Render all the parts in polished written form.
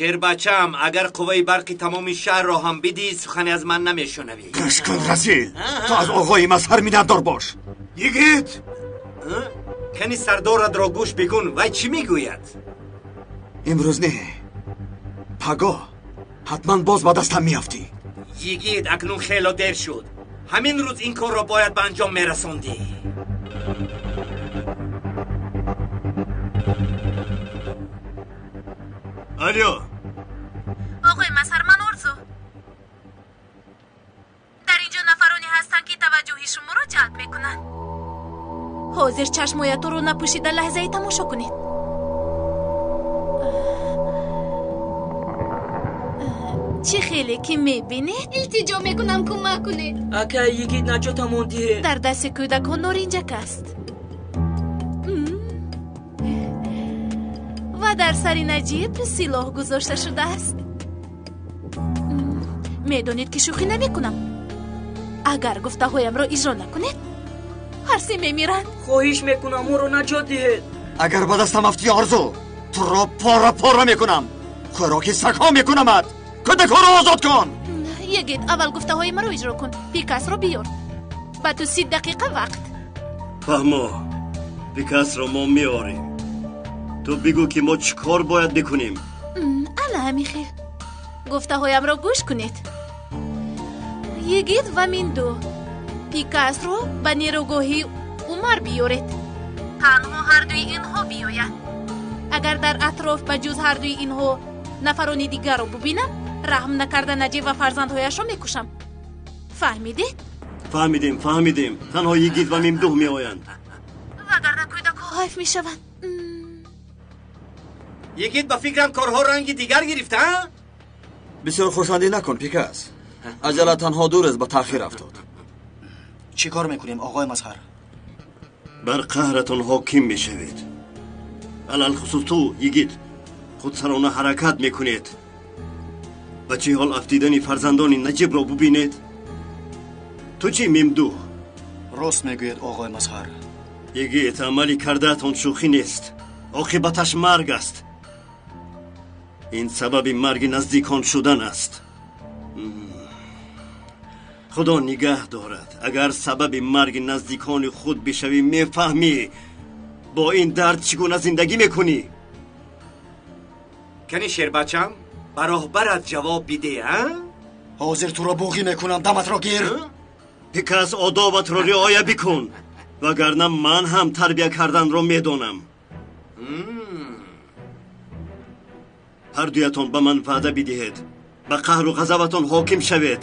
Шербачам, агар қувваи барқи тамоми шаҳрро ҳам бидиҳӣ, сухане аз ман намешунавӣ. Гӯш кун, Расил, ту аз оғои Мазҳар миннатдор бош. Йигит! Кани сардоратро гӯш бикун, вай чӣ мегӯяд? Имрӯз не, пагоҳ ҳатман боз ба дастам меафтӣ. Йигит, акнун хело дер шуд. Ҳамин рӯз ин корро бояд ба анҷом мерасондӣ. Алло. Оғои Мазҳар, ман Орзу. Дар инҷо нафароне ҳастанд, ки таваҷҷӯҳи шуморо ҷалб мекунанд. Ҳозир чашмоятонро напӯшида лаҳзае тамошо кунед. Чӣ хеле ки мебинед? Илтиҷо мекунам, кӯмак кунед. Акай Йигит, наҷотамон диҳед. Дар дасти кӯдакҳо норинҷак аст ва дар сари Наҷиб силоҳ гузошта шудааст. Медонед, ки шӯхӣ намекунам. Агар гуфтаҳоямро иҷро накунед, ҳар се мемиранд. Хоҳиш мекунам, моро наҷот диҳед. Агар ба дастам афтӣ, Орзу, туро пора пора мекунам, хӯроки сагҳо мекунамат. Кӯдакҳоро озод кун. Йигит, аввал гуфтаҳои маро иҷро кун. Пикасро биёр. Ба ту 30 дақиқа вақт. Фаҳмо, Пикасро мо меорем. Ту бигӯ, ки мо чӣ кор бояд бикунем. Ана ҳамин хел. Гуфтаҳоямро гӯш кунед. Йигит ва Минду, Пикасро ба нерӯгоҳи Умар биёред. Танҳо ҳардуи инҳо биёянд. Агар дар атроф ба ҷуз ҳардуи инҳо нафарони дигарро бубинам, раҳм накарда Наҷиб ва фарзандҳояшро мекушам. Фаҳмидед? Фаҳмидем, фаҳмидем. Танҳо Йигит ва Мимдуҳ меоянд. Вагарна кӯдакҳо ҳайф мешаванд. Йигит, ба фикрам корҳо ранги дигар гирифта? Бисёр хурсандӣ накун, Пикас. Аҷала танҳо 2 рӯз ба таъхир афтод. Чӣ кор мекунем, оғои Мазҳар? Бар қаҳратон ҳоким мешавед. Алалхусус ту, Йигит, худсарона ҳаракат мекунед. Ба чӣ ҳол афтидани фарзандони Наҷибро бубинед. Ту чӣ, Мимдуҳ? Рост мегӯед, оғои Мазҳар. Йигит, амали кардаатон шӯхӣ нест. Оқибаташ марг аст. Ин сабаби марги наздикон шудан аст. Худо нигаҳ дорад. Агар сабаби марги наздикони худ бишавӣ, мефаҳмӣ бо ин дард чӣ гуна зиндагӣ мекунӣ. Кани шербачам, ба роҳбарат ҷавоб бидеҳ, а? Ҳозир туро буғӣ мекунам, даматро гир. Пикас, одобатро риоя бикун, вагарна ман ҳам тарбия карданро медонам. Ҳардуятон ба ман ваъда бидиҳед, ба қаҳру ғазабатон ҳоким шавед.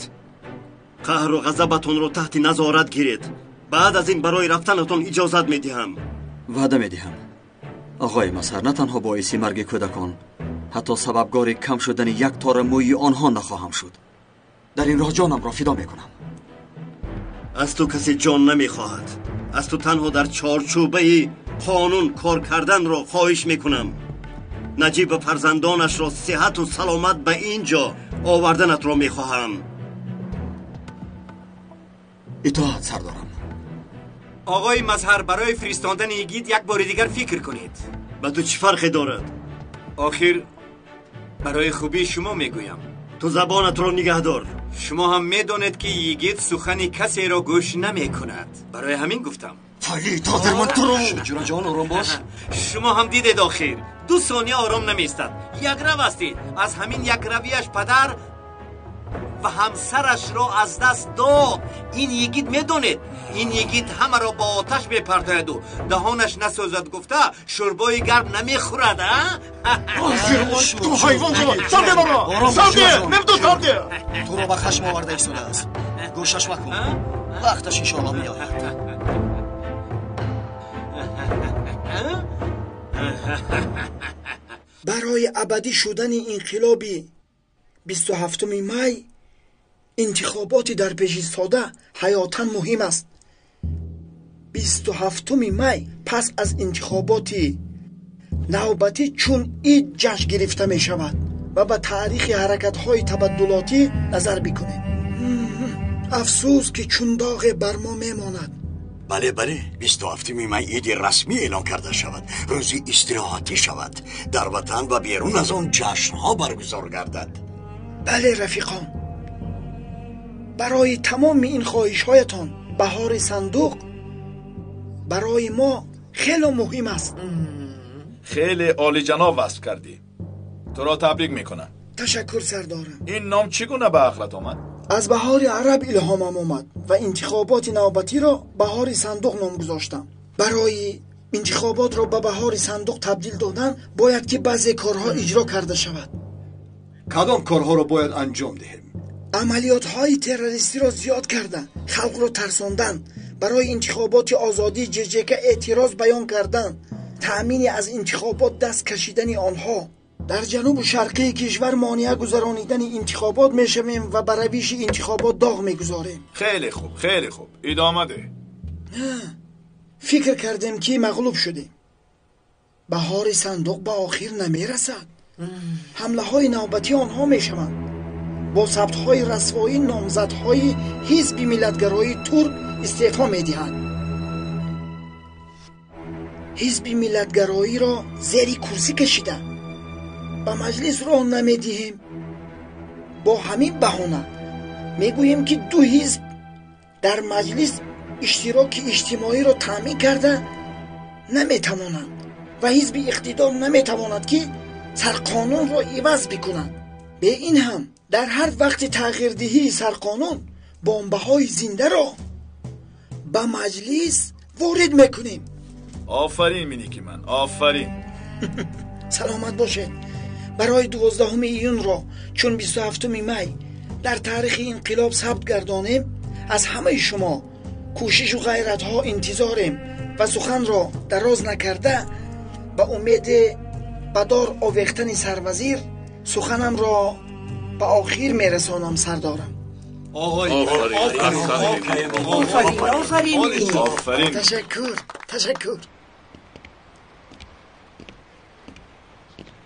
Қаҳру ғазабатонро таҳти назорат гиред. Баъд аз ин барои рафтанатон иҷозат медиҳам. Ваъда медиҳам. Оғои Мазҳар, на танҳо боиси марги кӯдакон, ҳатто сабабгори кам шудани як тора мӯйи онҳо нахоҳам шуд. Дар ин роҳ ҷонамро фидо мекунам. Аз ту касе ҷон намехоҳад. Аз ту танҳо дар чорчӯбаи қонун кор карданро хоҳиш мекунам. Наҷиб ва фарзандонашро сиҳату саломат ба ин ҷо оварданатро мехоҳам. Итоат, сардорам. Оғои Мазҳар, барои фиристондани Йигит як бори дигар фикр кунед. Ба ту чӣ фарқе дорад? Охир барои хубии шумо мегӯям. Ту забонатро нигаҳдор. Шумо ҳам медонед, ки Йигит сухани касеро гӯш намекунад. Барои ҳамин гуфтам. Фалит, ҳозир ман туро. Ҷураҷон, ором бош. Шумо ҳам дидед, охир 2 сония ором намеистад. Якрав ҳастед. Аз ҳамин якравияш падар ва ҳамсарашро аз даст дод. Ин Йигит медонед, ин Йигит ҳамаро бо оташ мепартояду даҳонаш насӯзад гуфта шӯрбои гарм намехӯрад, а? Ту ҳайвон шавад! Сарде маро! Сарде! Мемду, сарде! Туро ба хашм оварда истодааст. Гӯшаш макун. Вақташ иншоалло меояд. Барои абадӣ шудани инқилоби 27 май интихоботи дар пеш истода ҳаётан муҳим аст. 27 май пас аз интихоботи навбатӣ чун ид ҷашн гирифта мешавад ва ба таърихи ҳаракатҳои табаддулотӣ назар бикунем. Афсӯс, ки чун доғе бар мо мемонад. Бале, бале, 27 май иди расмӣ эълон карда шавад, рӯзи истироҳатӣ шавад, дар ватан ва берун аз он ҷашнҳо баргузор гардад. Бале рафиқон, барои тамоми ин хоҳишҳоятон баҳори сандуқ барои мо хеле муҳим аст. Хеле олиҷаноб васф кардӣ. Туро табрик мекунам. Ташаккур сардорам. Ин ном чӣ гуна ба ақлат омад? Аз баҳори араб илҳомам омад ва интихоботи навбатиро баҳори сандуқ ном гузоштам. Барои интихоботро ба баҳори сандуқ табдил додан бояд ки баъзе корҳо иҷро карда шавад. Кадом корҳоро бояд анҷом диҳем? Амалиётҳои террористиро зиёд кардан, халқро тарсондан, барои интихоботи озодии ҷҷк эътироз баён кардан, таъмини аз интихобот даст кашидани онҳо, дар ҷанубу шарқии кишвар монеа гузаронидани интихобот мешавем ва ба равиши интихобот доғ мегузорем. Хеле хуб, хеле хуб, идома деҳ. Фикр кардем ки мағлуб шудем. Баҳори сандуқ ба охир намерасад. Ҳамлаҳои навбатии онҳо мешаванд. Бо сабтҳои расвоӣ номзадҳои ҳизби миллатгароии турк истеъфо медиҳад. Ҳизби миллатгароиро зери курсӣ кашида ба маҷлис роҳ намедиҳем. Бо ҳамин баҳона мегӯем ки ду ҳизб дар маҷлис иштироки иҷтимоиро таъмин карда наметавонанд ва ҳизби иқтидор наметавонад ки сарқонунро иваз бикунад. Бе ин ҳам дар ҳар вақти тағйирдиҳии сарқонун бомбаҳои зиндаро ба маҷлис ворид мекунем. Офарин, миники ман, офарин. Саломат бошед. Барои 12 июнро чун 27 май дар таърихи инқилоб сабт гардонем, аз ҳамаи шумо кӯшишу ғайратҳо интизорем ва суханро дароз накарда ба умеди ба дор овехтани сарвазир суханамро ба охир мерасонам. Сардорам. Офарин. Ташаккур, ташаккур.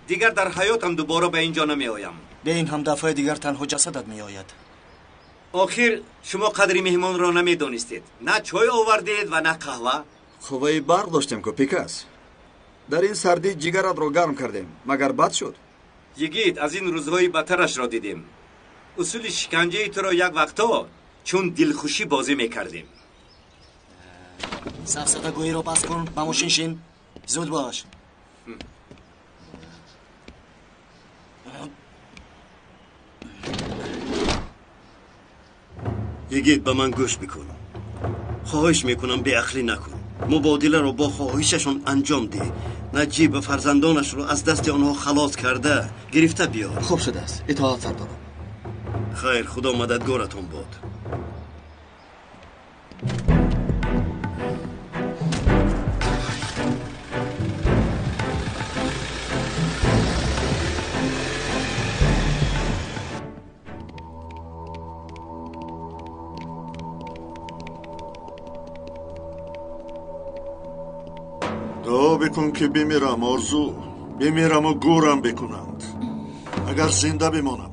Дигар дар ҳаётам дубора ба ин ҷо намеоям. Бе ин ҳам дафъаи дигар танҳо ҷасадат меояд. Охир шумо қадри меҳмонро намедонистед. На чой овардед ва на қаҳва. Қувваи барқ доштем ку, Пикас. Дар ин сардӣ ҷигаратро гарм кардем, магар бад шуд? Йигит, аз ин рӯзҳои бадтарашро дидем. Усули шиканҷаи туро як вақтҳо чун дилхушӣ бозӣ мекардем. Сафсатагӯиро бас кун, ба мошин шин. Зуд бош. Йигит, ба ман гӯш бикун. Хоҳиш мекунам, беақлӣ накун. Мубодиларо бо хоҳишашон анҷом деҳ. Наҷиб ва фарзандонашро аз дасти онҳо халос карда гирифта биёр. Хуб шудааст, итоат сардорам. Хайр, худо мададгоратон бод. Дуо бикун ки бимирам, Орзу, бимираму гӯрам бикунанд. Агар зинда бимонам,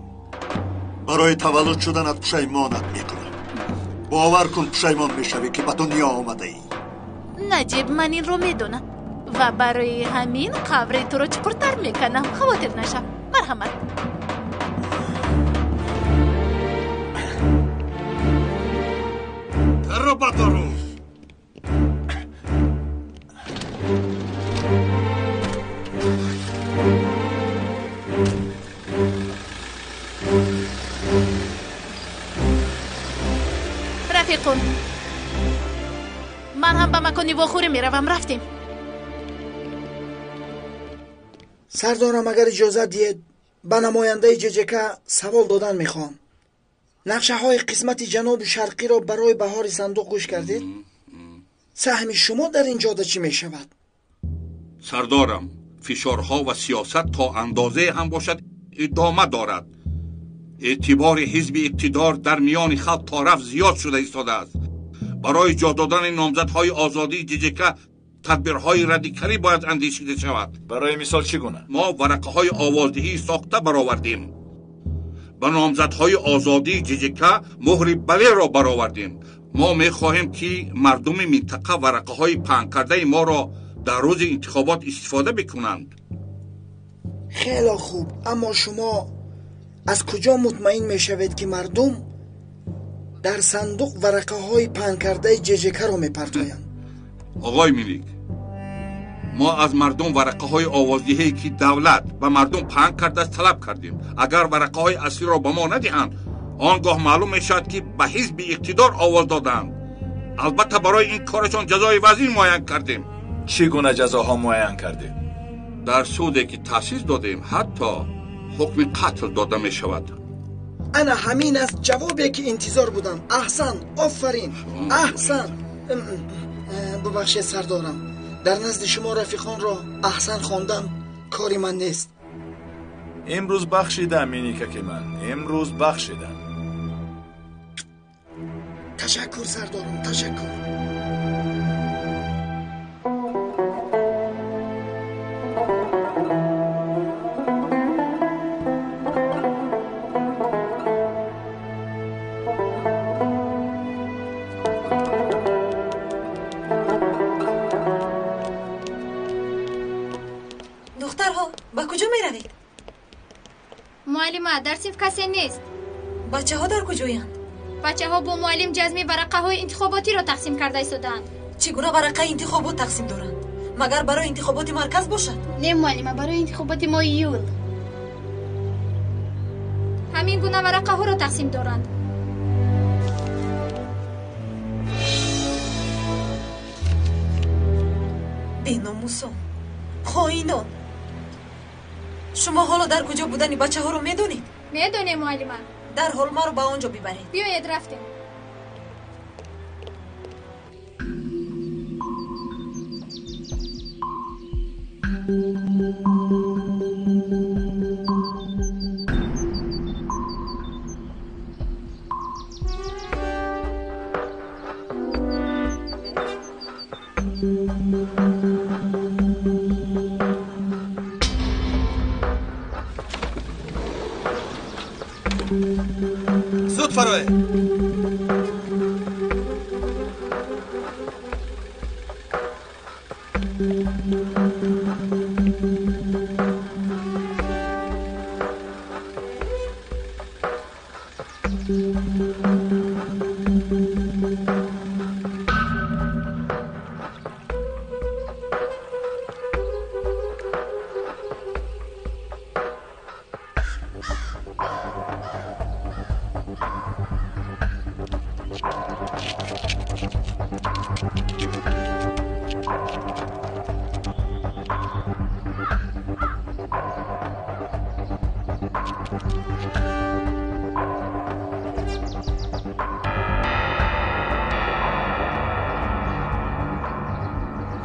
барои таваллуд шуданат пушаймонат мекунам. Бовар кун, пушаймон мешавӣ ки ба дунё омадаӣ. Наҷиб, ман инро медонам ва барои ҳамин қабри туро чуқуртар мекунам. Хавотир нашав. Марҳамат. Дарро бардорум. Рафиқон, ман ҳам ба макони вохӯрӣ меравам. Рафтем. Сардорам, агар иҷозат диҳед, ба намояндаи ҷҷк савол додан мехоҳам. Нақшаҳои қисмати ҷанубу шарқиро барои баҳори сандуқ гӯш кардед? Саҳми шумо дар ин ҷода чӣ мешавад? Сардорам, фишорҳо ва сиёсат то андозае ҳам бошад идома дорад. Эътибори ҳизби иқтидор дар миёни халқ то рафт зиёд шуда истодааст. Барои ҷо додани номзадҳои озодии ҷҷк тадбирҳои радикалӣ бояд андешида шавад. Барои мисол чӣ гуна? Мо варақаҳои овоздиҳии сохта баровардем. Ба номзадҳои озодии ҷҷк муҳри балеро баровардем. Мо мехоҳем, ки мардуми минтақа варақаҳои паҳнкардаи моро дар рӯзи интихобот истифода бикунанд. Хеле хуб, аммо шумо аз куҷо мутмаин мешавед, ки мардум дар сандуқ варақаҳои паҳнкардаи ҶЖК-ро мепартоянд? Оғои Миник, мо аз мардум варақаҳои овоздиҳие, ки давлат ба мардум паҳн кардааст, талаб кардем. Агар варақаҳои аслиро ба мо надиҳанд, он гоҳ маълум мешавад, ки ба ҳизби иқтидор овоз доданд. Албатта барои ин корашон ҷазои вазин муайян кардем. Чӣ гуна ҷазоҳо муайян кардед? Дар суде ки таъсис додем, ҳатто ҳукми қатл дода мешавад. Ана ҳамин аст ҷавобе, ки интизор будам. Аҳсан, офарин, аҳсан. Бубахшед сардорам, дар назди шумо рафиқонро аҳсан хондан кори ман нест. Имрӯз бахшидам, Миникаки ман, имрӯз бахшидам. Ташаккур сардорам, ташаккур. Духтарҳо, ба куҷо меравед? Муаллима, дар синф касе нест. Бачаҳо дар куҷоянд? Бачаҳо бо муаллим ҷазми варақаҳои интихоботиро тақсим карда истодаанд. Чӣ гуна варақаи интихобот тақсим доранд? Магар барои интихоботи марказ бошад? Не, муаллима, барои интихоботи моҳи июл. Ҳамин гуна варақаҳоро тақсим доранд. Беномусон, хоинон! Шумо ҳоло дар куҷо будани бачаҳоро медонед? Медонем, муаллима. Дарҳол маро ба он ҷо бибаред. Биёед, рафтем. Зуд фароед!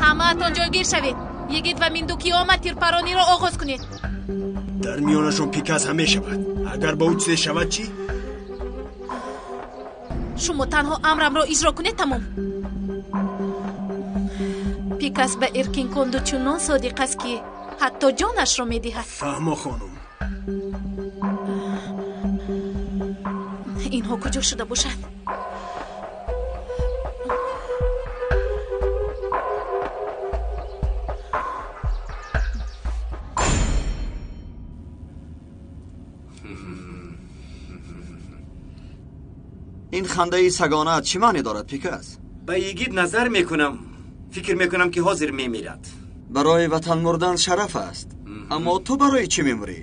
Ҳамаатон ҷойгир шавед. Йигит ва Миндуки омад, тирпарониро оғоз кунед. Дар миёнашон Пикас ҳам мешавад. Агар ба ӯ чизе шавад чӣ? Шумо танҳо амрамро иҷро кунед, тамом. Пикас ба Эркинконду чунон содиқ аст, ки ҳатто ҷонашро медиҳад. Фаҳмо, хонум. Инҳо куҷо шуда бошанд? Ин хандаи сагонаат чӣ маъне дорад, Пикас? Ба йигит назар мекунам. Фикр мекунам, ки ҳозир мемирад. Барои ватан мурдан шараф аст, аммо ту барои чӣ мемурӣ?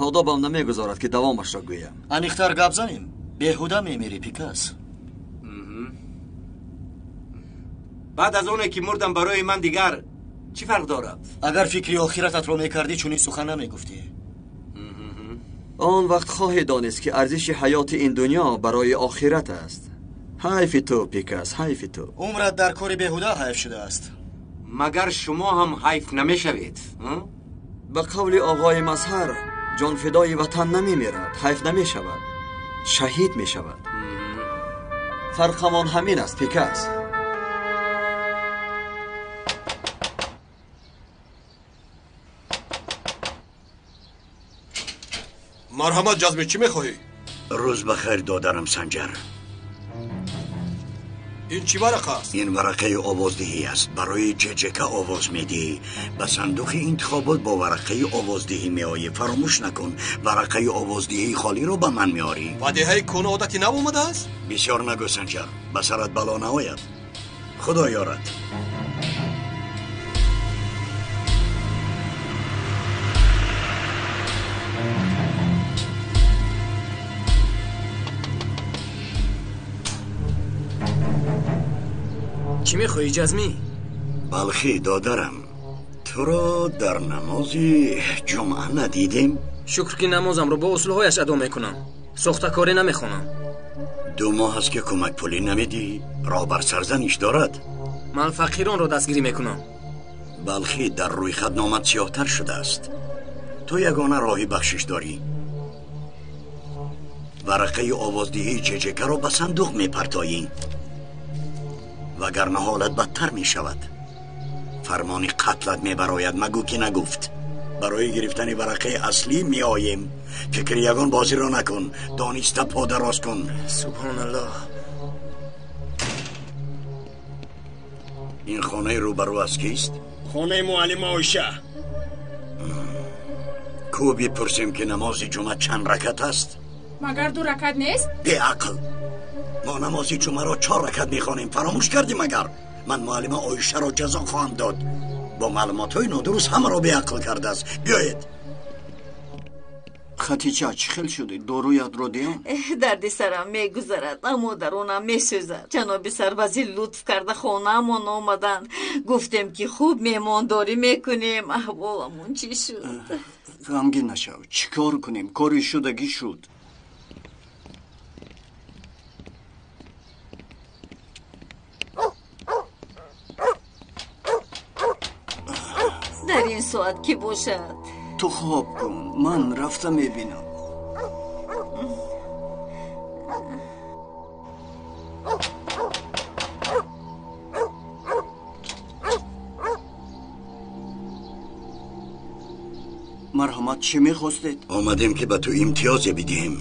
Одобам намегузорад, ки давомашро гӯям. Аниқтар гап занем. Беҳуда мемирӣ, Пикас. Баъд аз оне ки мурдам, барои ман дигар чӣ фарқ дорад? Агар фикри охирататро мекардӣ, чунин сухан намегуфтӣ. Он вақт хоҳӣ донист, ки арзиши ҳаёти ин дунё барои охират аст. Ҳайфи ту, Пикас, ҳайфи ту. Умрат дар кори беҳуда ҳайф шудааст. Магар шумо ҳам ҳайф намешавед? Ба қавли оғои Мазҳар, ҷонфидои ватан намемирад, ҳайф намешавад, шаҳид мешавад. Фарқамон ҳамин аст, Пикас. Марҳамат, ҷазми, чӣ мехоҳӣ? Рӯз ба хайр, додарам Санҷар. Ин чӣ варақа аст? Ин варақаи овоздиҳӣ аст. Барои ҶЖК овоз медиҳӣ. Ба сандуқи интихобот бо варақаи овоздиҳӣ меоӣ. Фаромӯш накун, варақаи овоздиҳии холиро ба ман меорӣ. Ба деҳаи кӯна одати нав омадааст? Бисёр нагӯ, Санҷар, ба сарат бало наояд. Худо ёрад. Чӣ мехоҳӣ, Ҷазмӣ? Балхӣ, додарам, туро дар намози ҷумъа надидем. Шукр, ки намозамро бо усулҳояш адо мекунам. Сохтакорӣ намехонам. 2 моҳ аст, ки кӯмакпулӣ намедиҳӣ. Роҳ бар сарзаниш дорад. Ман фақиронро дастгирӣ мекунам. Балхӣ, дар рӯйхат номат сиёҳтар шудааст. Ту ягона роҳи бахшиш дорӣ. Варақаи овоздиҳии ҶЖК-ро ба сандуқ мепартоӣ, вагарна ҳолат бадтар мешавад. Фармони қатлат мебарояд. Магӯ ки нагуфт. Барои гирифтани варақаи аслӣ меоем. Фикри ягон бозиро накун, дониста по дароз кун. Субҳоналлоҳ. Ин хонаи рӯбарӯ аз кист? Хонаи муаллима Оиша. Ку бипурсем, ки намози ҷумъа чанд ракат аст? Магар 2 ракат нест? Беақл, мо намози ҷумъаро 4 ракат мехонем. Фаромӯш кардӣ магар? Ман муаллима Оишаро ҷазо хоҳам дод. Бо маълумотҳои нодуруст ҳамаро беақл кардааст. Биёед. Хатича, чӣ хел шудӣ? Доруятро диҳам? Дарди сарам мегузарад, аммо дарунам месӯзад. Ҷаноби сарвазир лутф карда хонаамон омаданд. Гуфтем, ки хуб меҳмондорӣ мекунем. Аҳволамон чӣ шуд? Ғамгин нашав. Чӣ кор кунем? Кори шудагӣ шуд. Дар ин соат кӣ бошад? Ту хоб кун, ман рафта мебинам. Марҳамат, чӣ мехостед? Омадем, ки ба ту имтиёзе бидиҳем.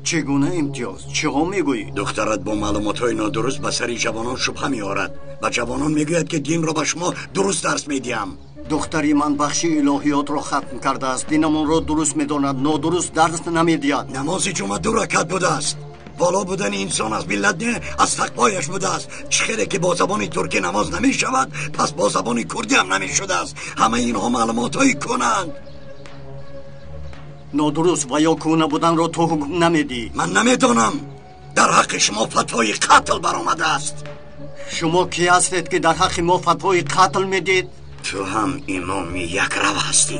Чӣ гуна имтиёз? Чиҳо мегӯӣ? Духтарат бо маълумотҳои нодуруст ба сари ҷавонон шубҳа меорад. Ба ҷавонон мегӯяд, ки динро ба шумо дуруст дарс медиҳам. Духтари ман бахши илоҳиётро хатм кардааст. Динамонро дуруст медонад, нодуруст дарс намедиҳад. Намози ҷумъа 2 ракат будааст. Боло будани инсон аз миллат не, аз тақвояш будааст. Чӣ хеле ки бо забони туркӣ намоз намешавад, пас бо забони курдӣ ҳам намешудааст. Ҳамаи инҳо маълумотҳои кунанд. Нодуруст ва ё кӯна буданро ту ҳукм намедиҳӣ. Ман намедонам. Дар ҳаққи шумо фатвои қатл баромадааст. Шумо кӣ ҳастед, ки дар ҳаққи мо фатвои қатл медиҳед? Ту ҳам имоми якрав ҳастӣ.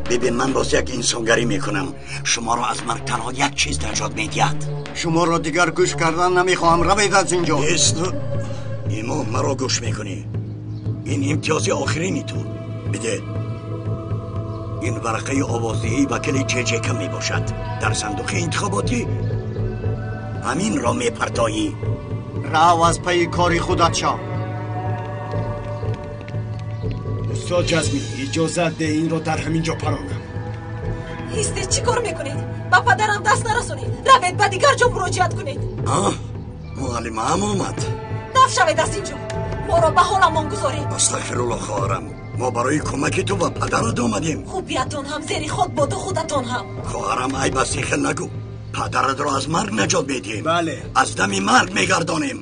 Бибин, ман боз як инсонгарӣ мекунам. Шуморо аз марг танҳо як чиз наҷот медиҳад. Шуморо дигар гӯш кардан намехоҳам. Равед аз инҷо. Нест. Имом, маро гӯш мекунӣ. Ин имтиёзи охирини ту. Биде. Ин варақаи овоздиҳии вакили ҶЖК мебошад. Дар сандуқи интихоботӣ ҳаминро мепартоӣ. Рав аз пайи кори худат шав. Устод Ҷазмӣ, иҷозат де инро дар ҳамин ҷо паронам. Истед, чӣ кор мекунед? Ба падарам даст нарасонед. Равед, ба дигар ҷо муроҷиат кунед. Муаллимаам омад. Даф шавед аз ин ҷо. Моро ба ҳоламон гузоред. Астағфируллоҳ, хоҳарам. Мо барои кӯмаки ту ва падарат омадем. Хубиятон ҳам зери хок боду худатон ҳам. Хоҳарам, айб аст, ин хел нагӯ. Падаратро аз марг наҷот медиҳем. Бале. Аз дами марг мегардонем.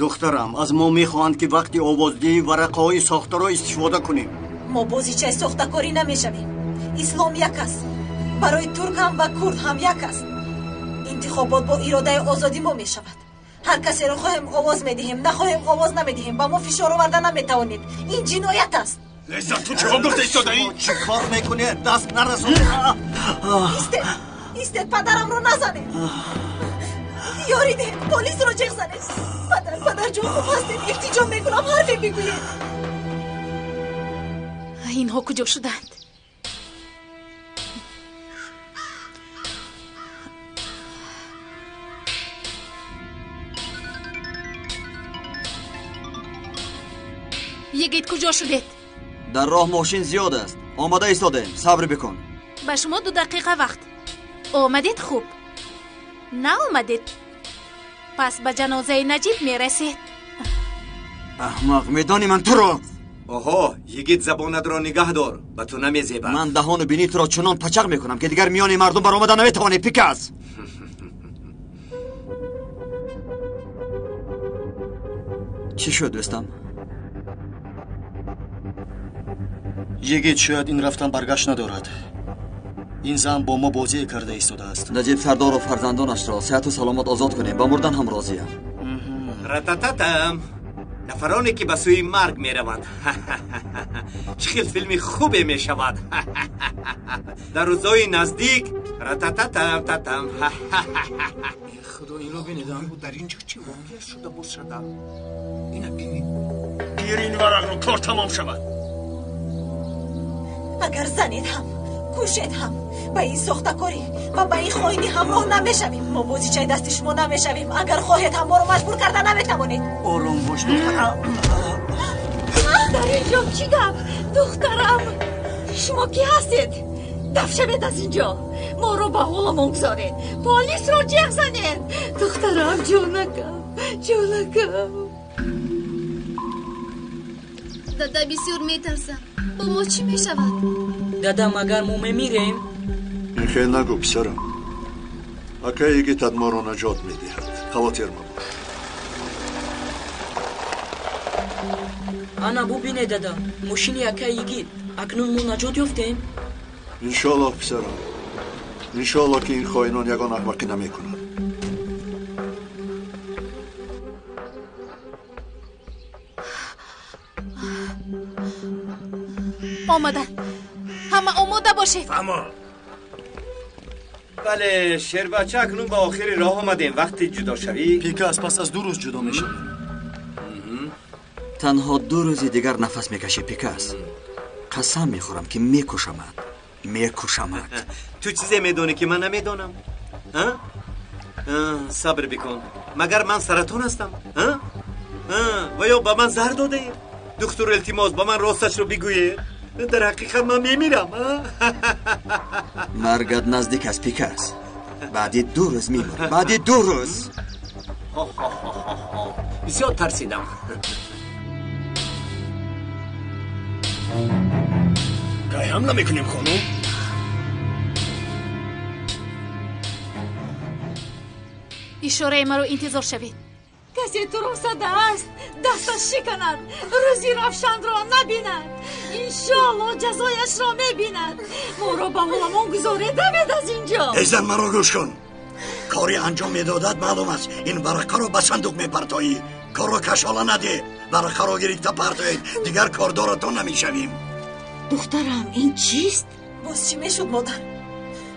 Духтарам, аз мо мехоҳанд, ки вақти овоздиҳии варақаҳои сохтаро истифода кунем. Мо бозичаи сохтакорӣ намешавем. Ислом як аст. Барои турк ҳам ва курд ҳам як аст. Интихобот бо иродаи озоди мо мешавад. Ҳар касеро хоҳем овоз медиҳем, нахоҳем овоз намедиҳем. Ба мо фишор оварда наметавонед. Ин ҷиноят аст. Леза, ту чиҳо гуфта истодаӣ? Чӣ кор мекунед? Даст нарасонед. Истед, истед, падарамро назанед. Ёрӣ диҳед, полисро ҷеғ занед. Падар, падарҷон, хуб ҳастед? Илтиҷо мекунам, ҳарфе бигӯед. Инҳо куҷо шуданд? Йигит, куҷо шудед? Дар роҳ мошин зиёд аст. Омада истодаем. Сабр бикун. Ба шумо 2 дақиқа вақт. Омадед хуб. Наомадед, Пас ба ҷанозаи Наҷиб мерасед. Аҳмақ, медонӣ ман туро. Оҳо, йигит, забонатро нигаҳ дор, ба ту намезебад. Ман даҳону бинии туро чунон пачақ мекунам, ки дигар миёни мардум баромада наметавонӣ, Пикас. Чӣ шуд, дӯстам? Йигит, шояд ин рафтан баргашт надорад. Ин зан бо мо бозие карда истодааст. Наҷиб сардору фарзандонашро сеҳату саломат озод кунем, ба мурдан ҳам розиям. Ратататам, нафароне ки ба сӯи марг мераванд. Чӣ хел филми хубе мешавад дар рӯзҳои наздик. Ратататам татам. Худо, инро бинедам. Дар ин ҷо чӣ воқеа шуда бошада? Ина бинед. Гир ин варақро, кор тамом шавад. Агар занед ҳам, кушед ҳам, ба ин сохтакорӣ ва ба ин хоинӣ ҳамроҳ намешавем. Мо бозичаи дасти шумо намешавем. Агар хоҳед ҳам моро маҷбур карда наметавонед. Ором бош, духтарам. Дар ин ҷо чӣ гап? Духтарам, шумо кӣ ҳастед? Даф шавед аз ин ҷо. Моро ба ҳоламон гузоред. Полисро ҷеғ занед. Духтарам, ҷонакам, ҷонакам. Дада, бисёр метарсам. Бо мо чӣ мешавад? Дада, магар мо мемирем? Ин хел нагӯ, писарам. Акаи йигитат моро наҷот медиҳад. Хавотир мабош. Ана бубине, дада, мошини акаи йигит. Акнун мо наҷот ёфтем? Иншоаллоҳ, писарам. Иншоаллоҳ, ки ин хоинон ягон аҳмақӣ намекунанд. Омада. Ҳама омода бошед. Фаҳмо. Бале, шербача, акнун ба охири роҳ омадем. Вақти ҷудошавӣ. Пикас, пас аз 2 рӯз ҷудо мешавем. Танҳо 2 рӯзи дигар нафас мекашӣ, Пикас. Қасам мехӯрам, ки мекушамад. Мекушамад. Ту чизе медонӣ, ки ман намедонам? Сабр бикун. Магар ман саратон ҳастам? Ва ё ба ман заҳр додаед? Духтур, илтимос, ба ман росташро бигӯед. Дар ҳақиқат ман мемирам. Маргат наздик аст, Пикас. Баъди 2 рӯз мемурӣ. Баъди 2 рӯз. Бисёр тарсидам. Кай ҳамла мекунем, хонум? Ишораи маро интизор шавед. Касе туро задааст, дасташ шиканад, рӯзи равшанро набинад. Иншоалло ҷазояшро мебинад. Моро ба ҳоламон гузоред, давед аз ин ҷо. Эй зан, маро гӯш кун. Кори анҷом медодад маълум аст. Ин варақаро ба сандуқ мепартоӣ. Корро кашола надеҳ. Варақаро гирифта партоед, дигар кордоратон намешавем. Духтарам, ин чист? Боз чӣ мешуд, модар?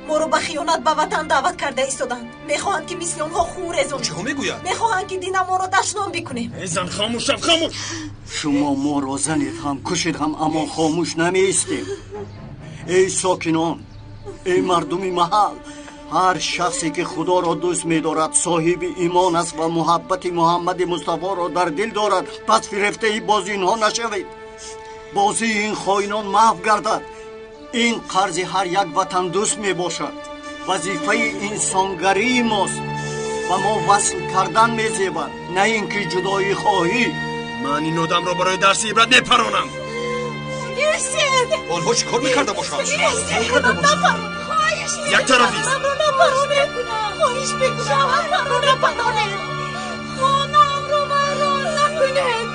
Моро ба хиёнат ба ватан даъват карда истоданд. Мехоҳанд, ки мисли онҳо хун резонем. Чӣ мегӯяд? Мехоҳанд, ки динамонро дашном бикунем. Эй зан, хомӯш шав, хомӯш! Шумо моро занед ҳам, кушед ҳам, аммо хомӯш намеистем. Эй сокинон, эй мардуми маҳал, ҳар шахсе ки худоро дӯст медорад, соҳиби имон аст ва муҳаббати Муҳаммади Мустафоро дар дил дорад, пас фирефтаи бози инҳо нашавед. Бозии ин хоинон маҳв гардад. Ин қарзи ҳар як ватандӯст мебошад. Вазифаи инсонгарии мост ва мо васл кардан мезебад, на ин ки ҷудоӣ хоҳӣ. Ман ин одамро барои дарси ибрат мепаронам. Гирсед! Онҳо чӣ кор мекарда бошанд? Як тарафист. Хоҳиш мекунам, маро напаронед. Хонаамро вайрон накунед.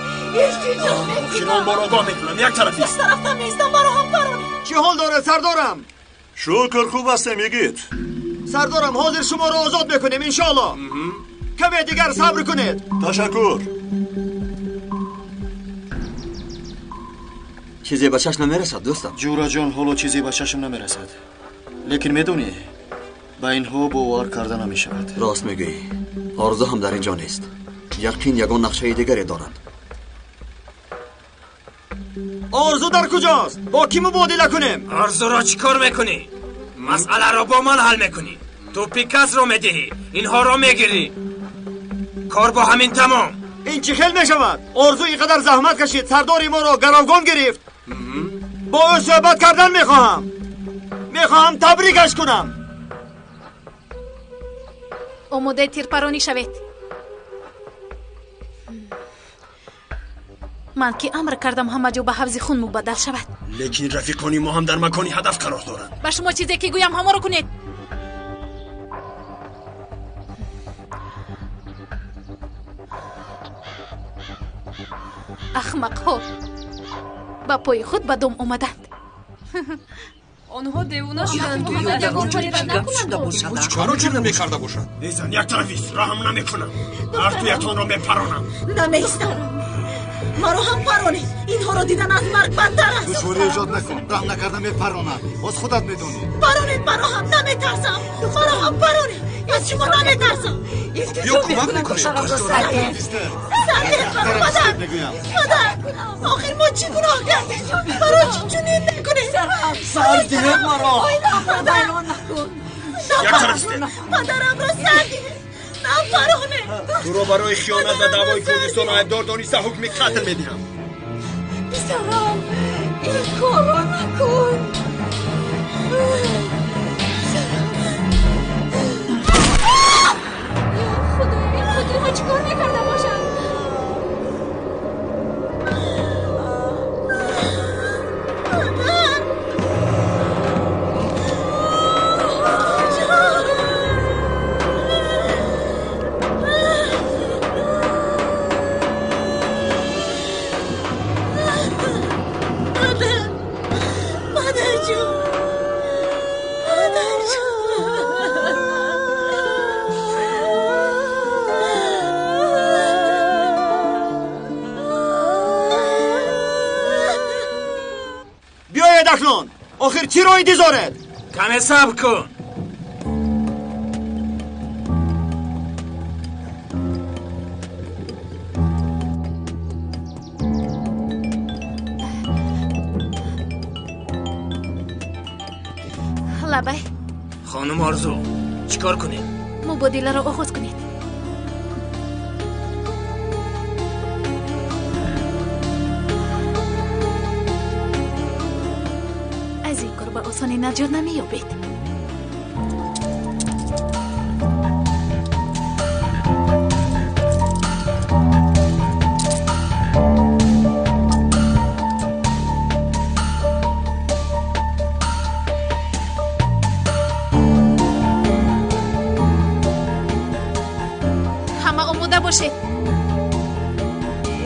Илтиҷо мекунам. Охирон бор огоҳ мекунам, як тарафист. Як тараф намеистам, маро ҳам паронед. Чӣ ҳол дорад, сардорам? Шукр, хуб ҳастем, йигит. Сардорам, ҳозир шуморо озод мекунем, иншоаллоҳ. Каме дигар сабр кунед. Ташаккур. Чизе ба чашм намерасад, дӯстам. Ҷураҷон, ҳоло чизе ба чашм намерасад. Лекин медонӣ, ба инҳо бовар карда намешавад. Рост мегӯӣ. Орзу ҳам дар ин ҷо нест. Яқин ягон нақшаи дигаре доранд. Орзу дар куҷост? Бо кӣ мубодила кунем? Орзуро чӣ кор мекунӣ? Масъаларо бо ман ҳал мекунӣ. Ту Пикасро медиҳӣ, инҳоро мегирӣ. Кор бо ҳамин тамом. Ин чӣ хел мешавад? Орзу ин қадар заҳмат кашид, сардори моро гаравгон гирифт. Бо ӯ суҳбат кардан мехоҳам. Мехоҳам табрикаш кунам. Омодаи тирпаронӣ шавед. Ман ки амр кардам ҳама ҷо ба ҳавзи хун мубаддал шавад. Лекин рафиқони мо ҳам дар макони ҳадаф қарор доранд. Ба шумо чизе ки гӯям ҳамаро кунед. Ахмақҳо ба пои худ ба дом омаданд. Онҳо девона шуданд. Чаро чунин мекарда бошад? Эй зан, як тараф ист, раҳм намекунам. Ҳар дуятонро мепаронам. Намеистам. Маро ҳам паронед. Инҳоро дидан аз марг бадтар аст. Душворӣ эҷод накун. Раҳм накарда мепаронам. Боз худат медонӣ. Паронед маро ҳам, наметарсам. Маро ҳам паронед. Аз шумо наметарсам. Биё кӯмак мекунем. Сардед маро, падар. Падар, охир мо чӣ гуноҳ кардем? Барои чӣ чунин мекунед? Сардиҳед маро. Як тараф истед. Падарамро сардиҳед. Напаронед. Туро барои хиёнат ба даъвои Курдистон айбдор дониста ҳукми қатл медиҳам. Писарам, ин корро накун. Худоё, ин қотилҳо чӣ кор мекарда бошанд? Акнун охир чиро интизоред? Каме сабр кун. Лабай. Хонум Орзу, чӣ кор кунем? Мубодиларо оғоз кунед. Аз ин кор ба осонӣ наҷот намеёбед. Ҳама омода бошед.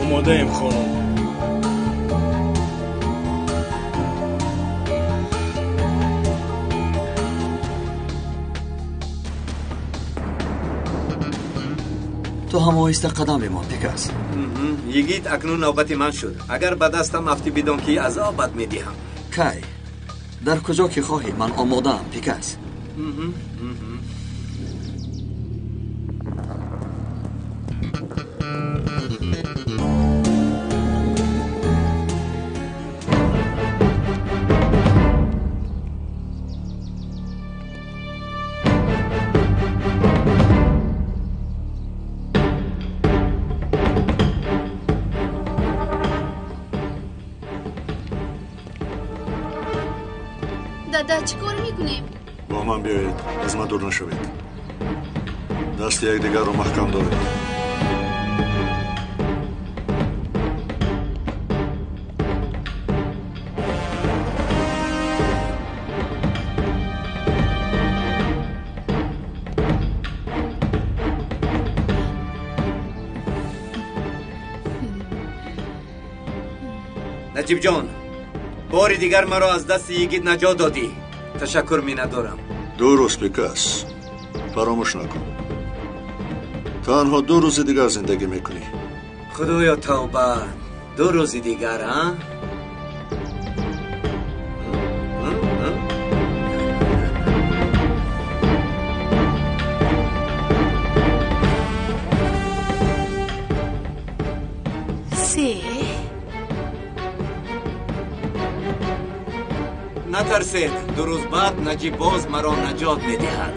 Омодаем, хонум. Ту ҳам оҳиста қадам бимон, Пикас. Йигит, акнун навбати ман шуд. Агар ба дастам афтӣ, бидон ки азобат медиҳам. Кай? Дар куҷо ки хоҳӣ, ман омодаам, Пикас. Дада, чӣ кор мекунем? Бо ман биёед, аз ман дур нашавед. Дасти якдигарро маҳкам доред. Наҷибҷон, бори дигар маро аз дасти йигит наҷот додӣ. Ташаккур миннатдорам. Ду рӯз, Пикас, фаромӯш накун. Танҳо 2 рӯзи дигар зиндагӣ мекунӣ. Худоё, тавба. 2 рӯзи дигар, а? Се. Натарсед, 2 рӯз баъд Наҷиб боз маро наҷот медиҳад.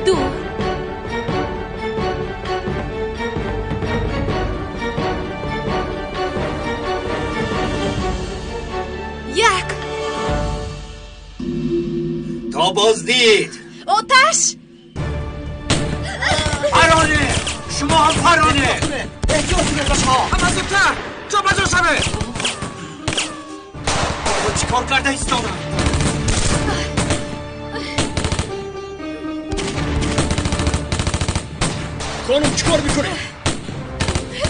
2. 1. То То боздид. Оташ! Пароне! Шумо ҳам пароне! Эҳтиёт кунед бачаҳо! Ҳама зудтар! Ҷо ба ҷо шавед! Бо чӣ кор карда истодам? Хонум, чӣ кор мекунед?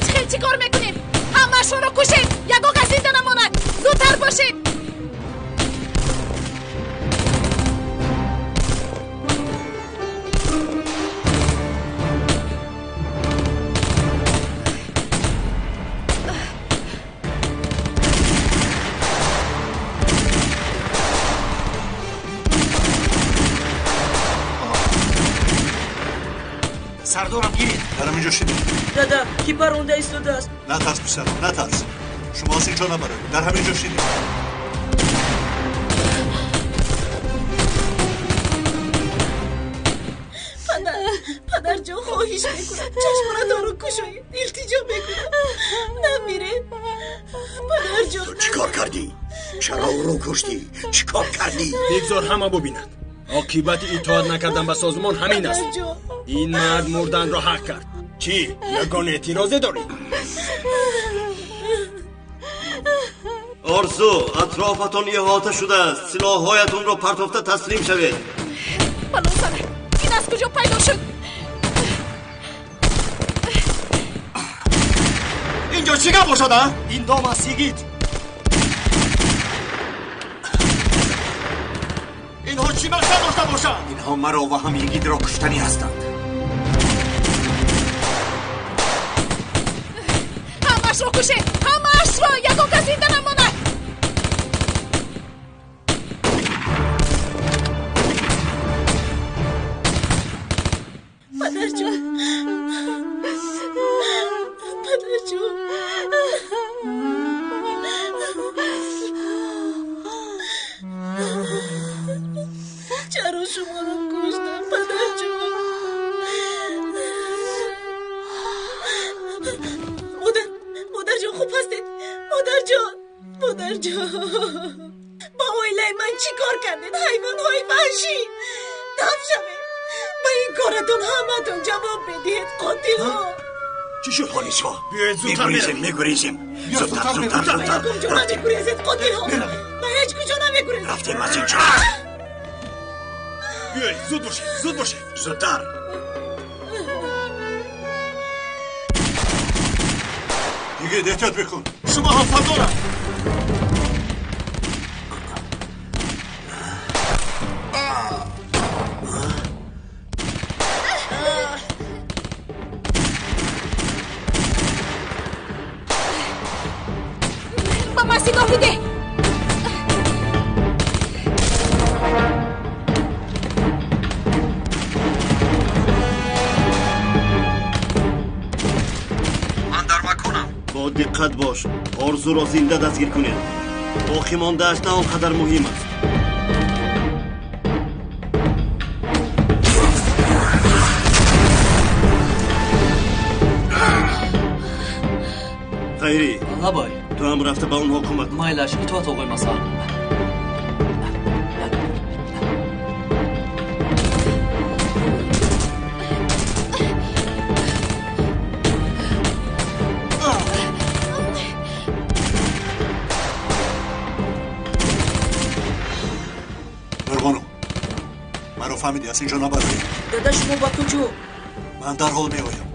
Чӣ чӣ кор мекунем? Ҳамаашонро кушед! Ягон кас зинда намонад! Зудтар бошед! Сардорам гиред. Дар ҳамин ҷо шинед. Дада, ки паронда истодааст? Натарс, писарам, натарс. Шумо аз ин ҷо набароед. Дар ҳамин ҷо шинед. Падар, падарҷон, хоҳиш мекунам, чашмонатонро кушоед. Илтиҷо мекунам, намиред. Падарҷон, ту чӣ кор кардӣ? Чаро ӯро куштӣ? Чӣ кор кардӣ? Бигзор ҳама бубинад. Оқибати итоат накардан ба созмон ҳамин аст. Ин мард мурданро ҳақ кард. Чӣ, ягон эътирозе дорӣ? Орзу, атрофатон иҳота шудааст. Силоҳҳоятонро партофта таслим шавед. Балосара, ин аз куҷо пайдо шуд? Инҷо чӣ гап бошад, а? Ин дом аст, йигит. Инҳо чӣ мақсад дошта бошанд? Инҳо маро ва ҳам йигитро куштанӣ ҳастанд. Ҳамаашро кушед! Ҳамаашро! Ягон кас зинда намонад! Падарҷон, падарҷон, чаро шуморо куштам, падарҷон? Модар, модарҷон, хуб ҳастед? Модарҷон, модарҷон, ба оилаи ман чӣ кор кардед? Ҳайвонҳои ваҳшӣ! Даф шавед! Ба ин коратон ҳаматон ҷавоб медиҳед, қотилҳо! Чӣ шуд, полисҳо? Биёед зудтар Мегурезем, мегурезем. Зудтар, зудтар, Ба зудтар. ягон ҷо намегурезед, қотилҳо! Ба ҳеҷ куҷо намегурезед! Рафтем аз инҷо. Биёед, зуд бошед, зуд бошед. Зудтар. Йигит, эҳтиёт бикун. Шумо ҳам сардорам. Ба ман силоҳ бидеҳ! Ман дар маконам. Бо диққат бош. Орзуро зинда дастгир кунед. Боқӣ мондааш на он қадар муҳим аст. Хайрӣ, Лабай. ту ҳам рафта ба онҳо кӯмак кун. Майлаш, итоат, оғои Масар. Нурбону, маро фаҳмидӣ, аз ин ҷо набароед. Дада, шумо ба куҷо? Ман дарҳол меоям.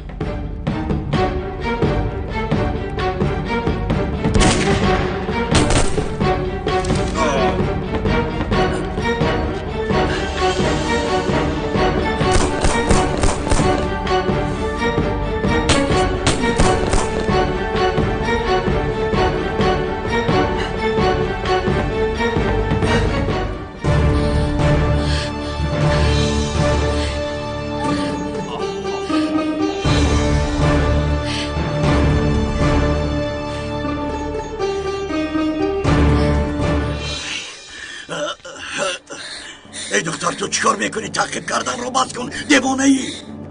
Эй духтар, ту чӣ кор мекунӣ? Таъқиб карданро бас кун, девонаӣ.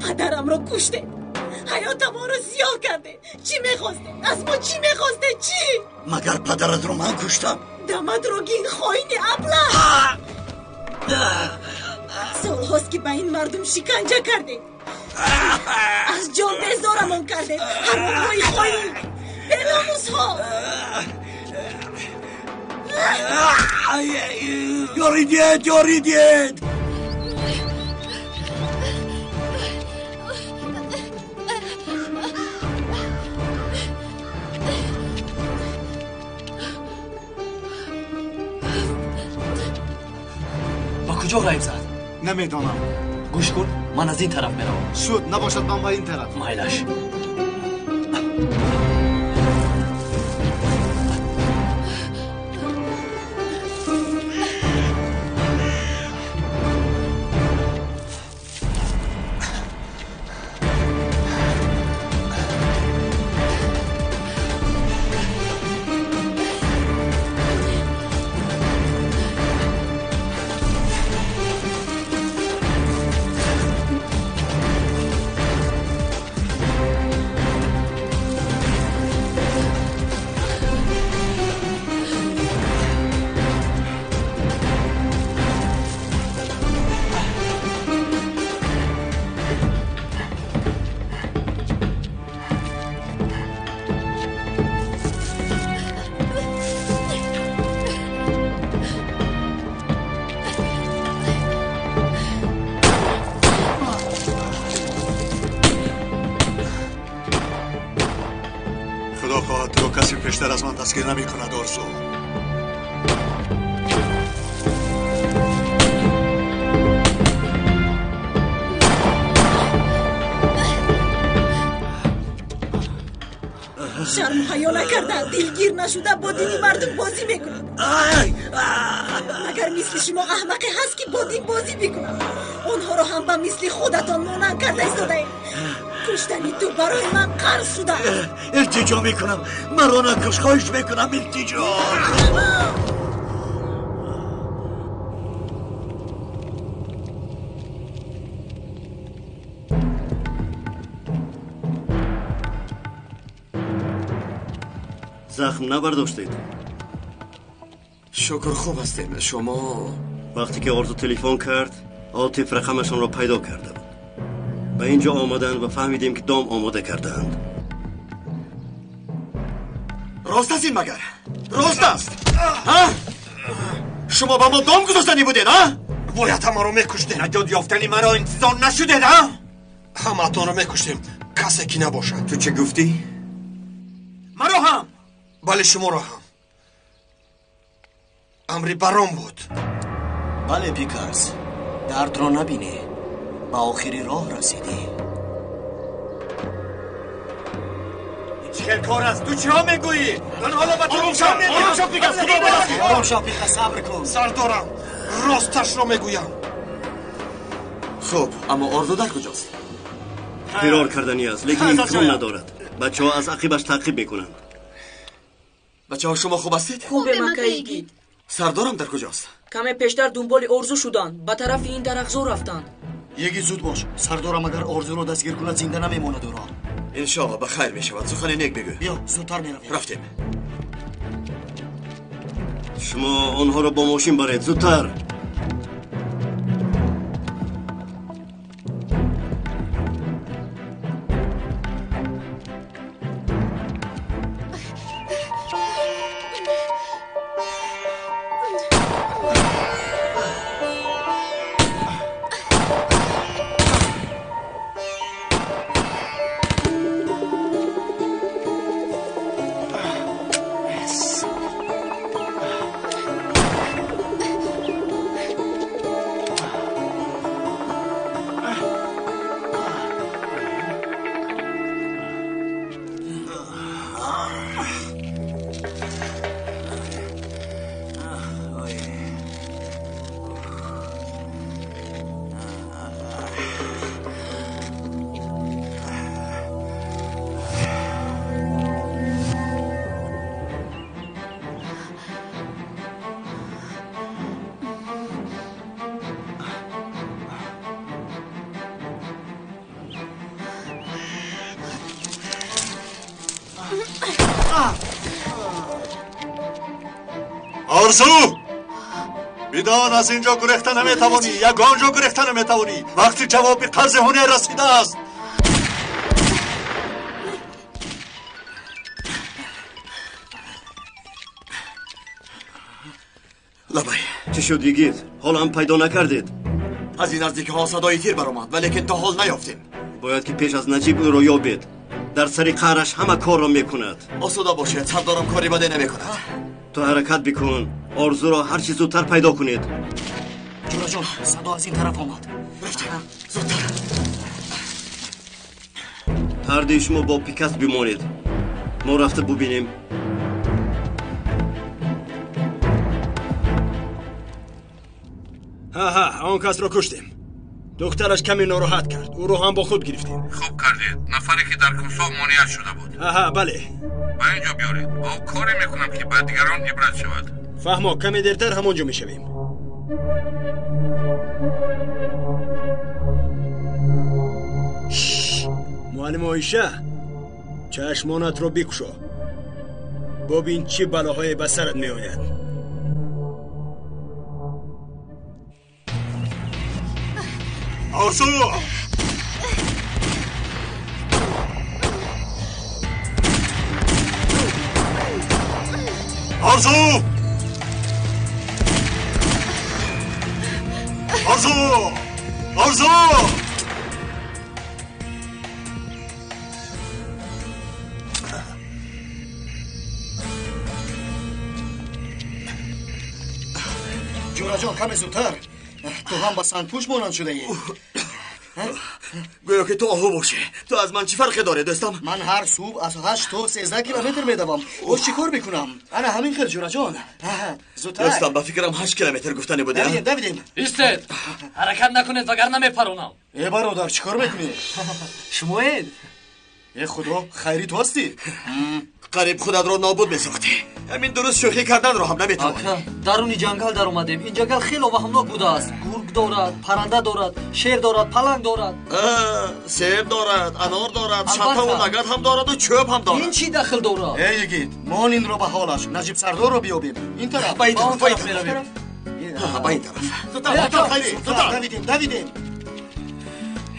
Падарамро куштед, ҳаётамонро зиёд кардед. Чӣ мехостед? Аз мо чӣ мехостед? Чӣ? Магар падаратро ман куштам? Даматро гин, хоини аблаҳ! Солҳост ки ба ин мардум шиканҷа кардед, аз ҷон безорамон кардед. Ҳаромҳои хоин, беномусҳо. Ёрӣ диҳед, ёрӣ диҳед. Ба куҷо ғайб зад? Намедонам. Гӯш кун, ман аз ин тараф меравам. Шуд, набошад ман ба ин тараф. Майлаш. بیشتر از من دستگیر نمی کند آرزو. شرم حیا نکرده، دلگیر نشده، با دین مردم بازی میکند. مگر مثل شما احمقی هست که با دین بازی میکند؟ آنها را هم به مثل خودتان مانند کرده ایستاده اید. کشتنی تو برای من قرض شده. التجا میکنم مرا نکش، خواهش میکنم التجا. زخم نبرداشتید؟ شکر خوب هستیم. شما؟ وقتی که آرزو تلفن کرد، عاطف رقمشان را پیدا کرده بود. به اینجا آمدند و فهمیدیم که دام آماده کردند. راست است این مگر؟ راست است؟ ها؟ شما با ما دام گذاشتنی بودید ها؟ باید همه رو میکشتیم. نجات یافتنی مرا انتظار نشده ها؟ همه رو میکشتیم، کسی که نباشد. تو چه گفتی؟ مرا هم؟ بله شما را هم. امری برام بود. بله پیکاس، درد را نبینی، به آخری راه رسیدی. چه کار است؟ تو چه میگویی؟ من حالا به تو آرام شو، آرام شو پیکاس، خدا بلد. آرام شو پیکاس، صبر کن. سردارم، راستش را میگویم. خب اما آرزو در کجاست؟ فرار کردنی است، لیکن امکان ندارد. بچه ها از عقیبش تعقیب میکنند. بچه ها شما خوب هستید؟ خوبه مکایگید. سردارم در کجاست؟ کمی پیشتر دنبال آرزو شدند، به طرف این درخزار رفتند. یکی زود باش سردارم، اگر آرزو را دستگیر کند زنده نمیماند او را. انشاءالله به خیر میشود. سخن نیک بگو. بیا زودتر میرویم. رفتیم. شما آنها را با ماشین برید زودتر. آرزو، Бидон аз инҷо гурехта наметавонӣ, ягон ҷо гурехта наметавонӣ. Вақти ҷавоби қарзи ҳунер расидааст. Лабай. Чӣ шуд, йигит? Ҳоло ҳам пайдо накардед? Аз ин наздикиҳо садои тир баромад, валекин то ҳол наёфтем. Бояд ки пеш аз Наҷиб ӯро ёбед. Дар сари қаҳраш ҳама корро мекунад. Осуда бошед, сардарам кори баде намекунад. Ту ҳаракат бикун, орзуро ҳар чӣ зудтар пайдо кунед. Ҷураҷон, садо аз ин тараф омад. Рафтем, зудтар. Ҳардуи шумо бо Пикас бимонед. Мо рафта бубинем. Ҳа, он касро куштем. Духтараш каме нороҳат кард. Ӯро ҳам бо худ гирифтем. Хуб кардед. Нафаре ки дар курсо монеа шуда буд. Ҳа, бале. Ба ин ҷо биёред. Бо ӯ коре мекунам ки ба дигарон ибрат шавад. Фаҳмо, каме дертар ҳамон ҷо мешавем. Муаллим Оиша, чашмонатро бикушо. Бубин чӣ балоҳое ба сарат меояд. Орзу! Орзу! Орзу! Орзу! Ҷураҷон, каме зудтар. Ту ҳам ба сангпӯш монанд шудаӣ. Гӯё ки ту оҳу бошӣ. Ту аз ман чӣ фарқе дорӣ, дӯстам? Ман ҳар субҳ аз 8 то 13 километр медавам. Боз чӣ кор мекунам? Ана ҳамин хел, ҷураҷон. Зудтар. Дӯстам, ба фикрам 8 километр гуфтанӣ будӣ. Давидем, давидем. Истед! Ҳаракат накунед, вагарна мепаронам. Э, бародар, чӣ кор мекунӣ? Шумоед? Э, худо, хайри ту ҳастӣ? Қариб худатро нобуд месохтӣ. Ҳамин дуруст шӯхӣ карданро ҳам наметавонӣ. Ака, даруни ҷангал даромадем. Ин ҷангал хело ваҳмнок будааст. Гург дорад, парранда дорад, шер дорад, паланг дорад. Себ дорад, анор дорад, шаттаву лагад ҳам дораду чӯб ҳам дорад. Ин чӣ дахл дорад? Э, йигит, мон инро ба ҳолаш. Наҷиб сардорро биёбем. Ин тараф. Ба ин тараф, ба ин тараф. Ба ин тараф. Зудтар, зудтар, хайри, зудтар. Давидем, давидем.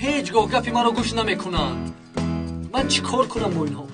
Ҳеҷ гоҳ гапи маро гӯш намекунанд. Ман чӣ кор кунам бо инҳо?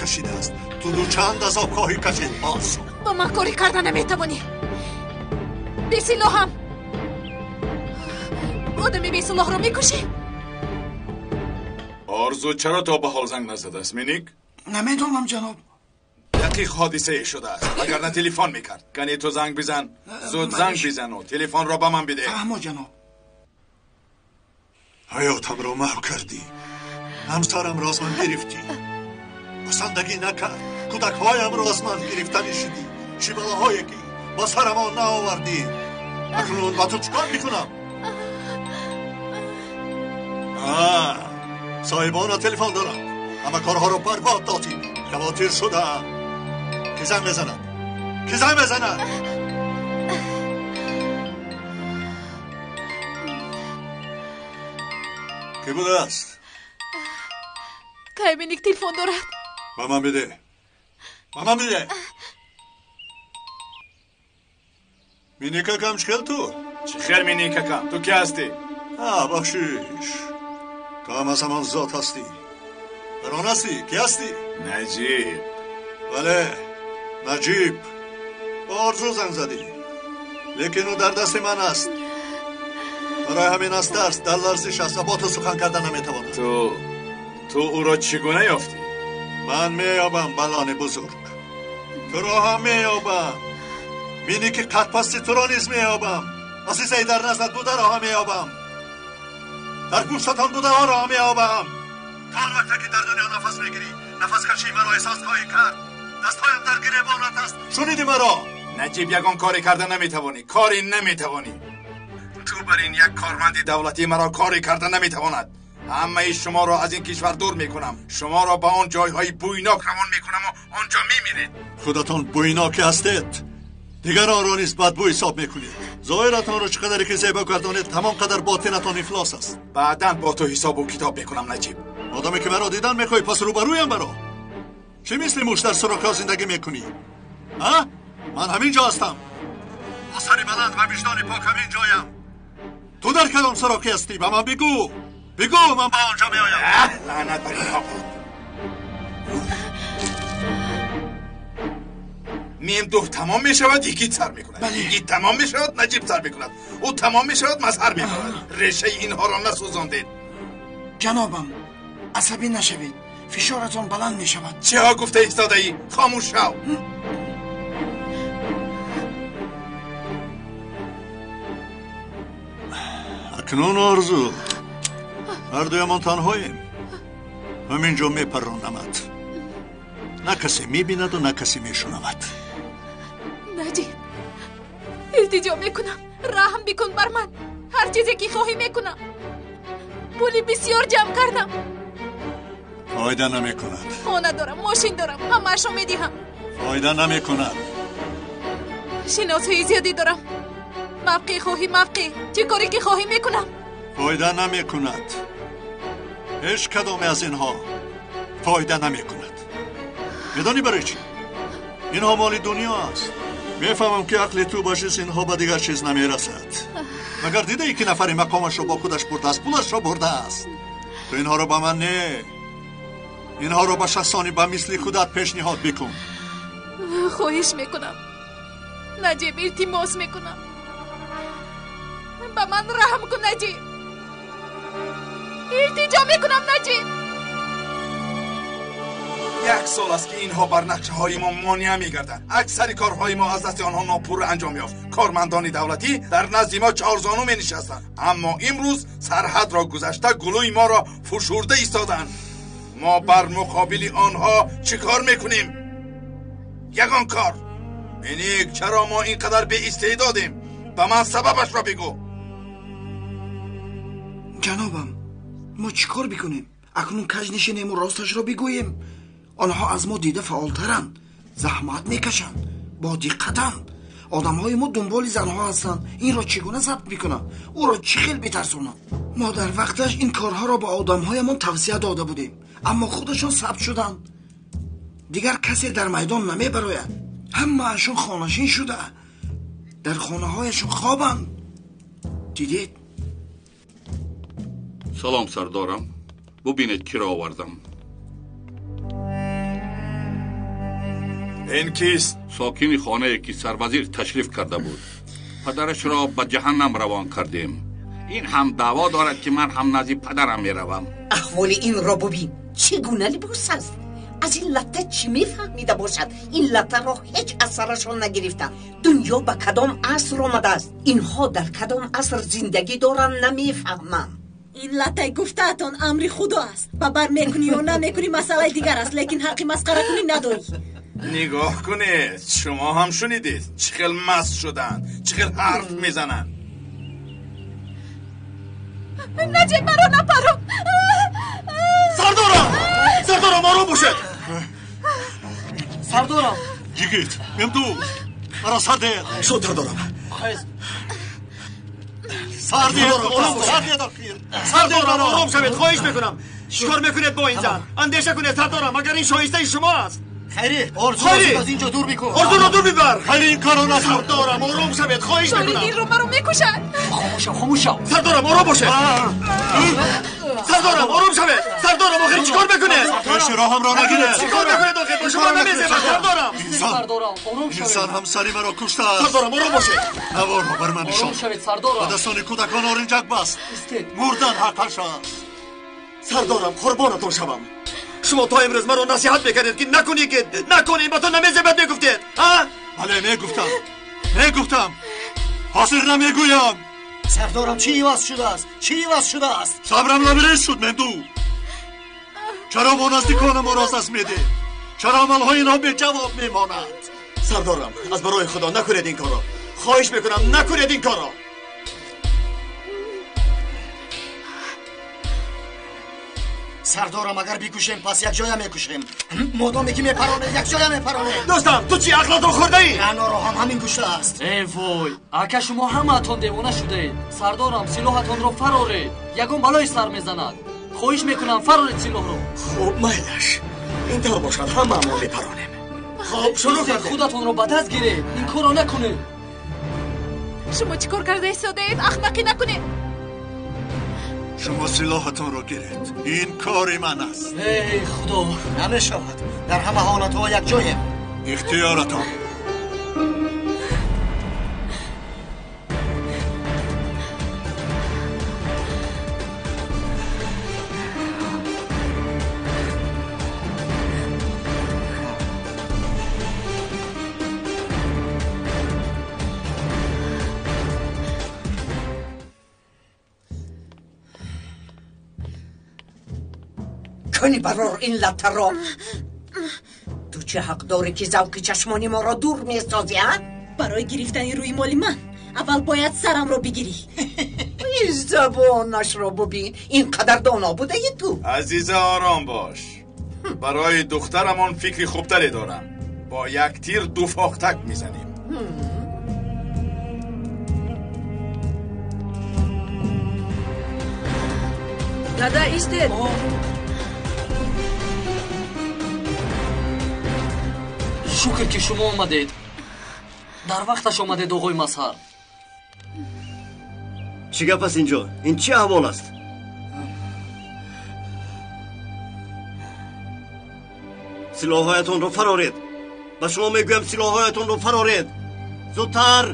Кашидааст. Ту дучанд азоб хоҳӣ кашид, Орзу. Бо ман корӣ карда наметавонӣ. Бесилоҳам. Одами бесилоҳро мекушӣ? Орзу чаро то ба ҳол занг назадааст, Миник? Намедонам, ҷаноб. Дақиқ ҳодисае шудааст, вагарна телефон мекард. Кани ту занг бизан. Зуд занг бизану телефонро ба ман бидеҳ. Фаҳмо, ҷаноб. Ҳаётамро маҳв кардӣ. Ҳамсарамро аз ман гирифтӣ. Басандагӣ накард. Кӯдакҳоямро аз ман гирифтанӣ шудӣ. Чӣ балоҳое ки ба сарамон наовардӣ. Акнун ба ту чӣ кор мекунам? Соҳибона телефон доранд. Ҳама корҳоро барбод додӣ. Хавотир шудаам. Ки занг мезанад? Ки занг мезанад? Ки будааст? Кай Миник телефон дорад? Ба ман биде. Ба ман биде. Миникакам чӣ хел ту? Чӣ хел, Миникакам? Ту ки ҳастӣ? Бахшиш. Ту ҳам аз ҳамон зот ҳастӣ. Барон ҳастӣ? Ки ҳастӣ? Наҷиб. Бале, Наҷиб. Ба Орзу занг задӣ, лекин ӯ дар дасти ман аст. Барои ҳамин аз тарс дар ларзиш аст ва бо ту сухан карда наметавонад. Ту ӯро чӣ гуна ёфтӣ? Ман меёбам, балони бузург. Туро ҳам меёбам. Мине ки қадпасти туро низ меёбам. Азизаи дар наздат бударо ҳам меёбам. Дар гӯштатон будаҳоро ҳам меёбам. То он вақте ки дар дунё нафас мегирӣ, нафаскашии маро эҳсос хоҳӣ кард. Дастҳоям дар гиребонат аст. Шунидӣ маро? Наҷиб, ягон коре карда наметавонӣ. Коре наметавонӣ. Ту бар ин як корманди давлатӣ маро коре карда наметавонад. Ҳамаи шуморо аз ин кишвар дур мекунам. Шуморо ба он ҷойҳои бӯйнок равон мекунам ва онҷо мемиред. Худатон бӯйноке ҳастед. Дигаронро низ бадбӯ ҳисоб мекунед. Зоҳиратонро чӣ қадаре ки зебо гардонед, ҳамон қадар ботинатон ифлос аст. Баъдан бо ту ҳисобу китоб мекунам, Наҷиб. Одаме ки маро дидан мехоҳӣ, пас рӯбарӯям маро. Чӣ мисли муш дар сӯрохҳо зиндагӣ мекунӣ? А? Ман ҳамин ҷо ҳастам. Бо сари баланд ва виҷдони пок ҳамин ҷоям. Ту дар кадом сӯрохӣ ҳастӣ? Ба ман бигӯ. Бигӯ, ман ба он ҷо меоям. Лаънат бар инҳо буд. Мемдуҳ тамом мешавад, Йигит сар мекунад. Йигит тамом мешавад, Наҷиб сар мекунад. Ӯ тамом мешавад, Мазҳар мекунад. Решаи инҳоро насӯзондед. Ҷанобам, асабӣ нашавед. Фишоратон баланд мешавад. Чиҳо гуфта истодаӣ? Хомӯш шав. Акнун Орзу, ҳардуямон танҳоем. Ҳамин ҷо мепаронамад. На касе мебинаду на касе мешунавад. Наҷиб, илтиҷо мекунам, раҳм бикун бар ман. Ҳар чизе ки хоҳӣ мекунам. Пули бисёр ҷамъ кардам. Фоида намекунад. Хона дорам, мошин дорам, ҳамаашро медиҳам. Фоида намекунад. Шиносҳои зиёде дорам. Мавқеъ хоҳӣ, мавқеъ. Чӣ коре ки хоҳӣ мекунам. Фоида намекунад. Ҳеҷ кадоме аз инҳо фоида намекунад. Медонӣ барои чӣ? Инҳо моли дунё аст. Мефаҳмам ки ақли ту ба чиз инҳо ба дигар чиз намерасад. Магар дидаӣ ки нафаре мақомашро бо худаш бурдааст, пулашро бурдааст? Ту инҳоро ба ман не, инҳоро ба шахсони ба мисли худат пешниҳод бикун. Хоҳиш мекунам, Наҷиб, илтимос мекунам, ба ман раҳм кун, Наҷиб. Илтиҷо мекунам, Наҷиб. Як сол аст ки инҳо бар нақшаҳои мо монеа мегарданд. Аксари корҳои мо аз дасти онҳо нопурра анҷом ёфт. Кормандони давлатӣ дар назди мо чорзону менишастанд, аммо имрӯз сарҳадро гузашта гулӯи моро фушурда истоданд. Мо бар муқобили онҳо чӣ кор мекунем? Ягон кор. Миник, чаро мо ин қадар беистеъдодем? Ба ман сабабашро бигӯ. Ҷанобам, мо чӣ кор бикунем? Акнун каҷ нишинему росташро бигӯем. Онҳо аз мо дида фаъолтаранд, заҳмат мекашанд, бо диққатанд. Одамҳои мо дунболи занҳо ҳастанд. Инро чӣ гуна забт мекунам? Ӯро чӣ хел битарсонам? Мо дар вақташ ин корҳоро ба одамҳоямон тавсия дода будем, аммо худашон сабт шуданд. Дигар касе дар майдон намебарояд. Ҳамаашон хонашин шуда, дар хонаҳояшон хобанд. Дидед? Салом, сардорам. Бубинед киро овардам. Ин кист? Сокини хонае ки сарвазир ташриф карда буд. Падарашро ба ҷаҳаннам равон кардем. Ин ҳам даъво дорад ки ман ҳам назди падарам меравам. Аҳволи инро бубин. Чӣ гуна либос аст? Аз ин латта чӣ мефаҳмида бошад? Ин латтаро ҳеҷ аз сарашон нагирифтанд. Дунё ба кадом аср омадааст? Инҳо дар кадом аср зиндагӣ доранд намефаҳмам. Ин латтаи гуфтаатон амри худо аст. Ба бар мекунӣ ё намекунӣ масъалаи дигар аст, лекин ҳаққи масхаракунӣ надорӣ. Нигоҳ кунед, шумо ҳам шунидед, чӣ хел маст шуданд, чӣ хел ҳарф мезананд. Наҷиб, маро напарон. Сардорам, сардорам, ором бошед. Сардорам. Йигит, мемду, маро сар диҳед. Шуд, сардорам. Сар диҳед, сар диҳед, сардорам, ором шавед, хоҳиш мекунам. Чӣ кор мекунед бо ин зан? Андеша кунед, сардорам, магар ин шоистаи шумо аст? Хайри, орзуро аз инҷо дур бикун. Орзуро дур бибар. Хайри, ин корро накун. Сардорам, ором шавед, хоҳиш мекунам. Ин рӯ маро мекушад. Хомӯш шав, хомӯш шав. Сардорам, ором бошед. Сардорам, ором шавед. Сардорам, охир чӣ кор мекунед? Пеши роҳамро нагиред. Чӣ кор мекунед охир? Бо шумо намезебад, сардорам. Сардорам, ором шавед. Инсон ҳамсари маро куштааст. Сардорам, ором бошед. Наворро бар ман нишон. Ором шавед, сардорам. Ба дастони кӯдакон оринҷак баст. Мурдан ҳаққаш аст. Сардорам, қурбонатон шавам. Шумо то имрӯз маро насиҳат мекардед, ки накунӣ, ки накунӣ, ба ту намезебад мегуфтед, а? Бале, мегуфтам. Мегуфтам. Ҳозир намегӯям. Сардорам, чӣ иваз шудааст? Чӣ иваз шудааст? Сабрам лабрез шуд, Мемду. Чаро бо наздиконамон роз аз медиҳ? Чаро амалҳои инҳо беҷавоб мемонад? Сардорам, аз барои Худо накунед ин корро. Хоҳиш мекунам, накунед ин корро. Сардорам, агар бикушем, пас якҷоя мекушем. Модоме ки мепаронед, якҷоя мепаронед. Дӯстам, ту чӣ ақлатро хӯрдаӣ? Раъноро ҳам ҳамин куштааст. Эй вой, ака, шумо ҳамаатон девона шудаед. Сардорам, силоҳатонро фароред. Ягон балое сар мезанад. Хоҳиш мекунам, фароред силоҳро. Хуб, майлаш. Ин тавр бошад, ҳамаамон мепаронем. Хуб, шурӯъ кардем. Худатонро ба даст гиред. Ин корро накунед. Шумо чӣ кор карда истодаед? Ахмақӣ накунед. Шумо силоҳатонро гиред. Ин кори ман аст. Эй Худо, намешавад. Дар ҳама ҳолатҳо якҷоем. Ихтиёратон. Кунӣ барор ин латтаро. Ту чӣ ҳақ дорӣ, ки завқи чашмони моро дур месозӣ, а? Барои гирифтани рӯи моли ман аввал бояд сарамро бигирӣ. Забонашро бубин, ин қадар доно будаи ту. Азиза, ором бош. Барои духтарамон фикри хубтаре дорам. Бо як тир ду фохтак мезанем. Дада, истед. Шукр, ки шумо омадед. Дар вақташ омадед, оғои Мазҳар. Чӣ гап аст инҷо? Ин чӣ аҳвол аст? Силоҳҳоятонро фароред. Ба шумо мегӯям, силоҳҳоятонро фароред. Зудтар!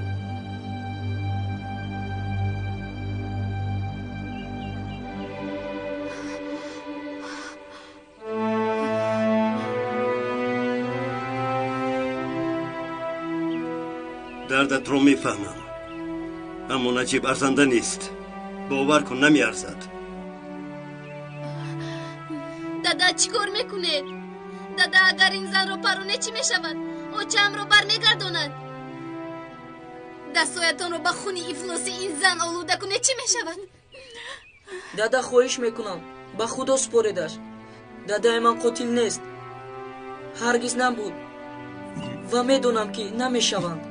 Дардатро мефаҳмам, аммо Наҷиб арзанда нест. Бовар кун, намеарзад. Дада, чӣ кор мекунед? Дада, агар ин занро пароне, чӣ мешавад? Очаамро бармегардонад. Дастҳоятонро ба хуни ифлоси ин зан олуда кунед, чӣ мешавад? Дада, хоҳиш мекунам, ба Худо супоредаш. Дадаи ман қотил нест, ҳаргиз набуд ва медонам, ки намешаванд.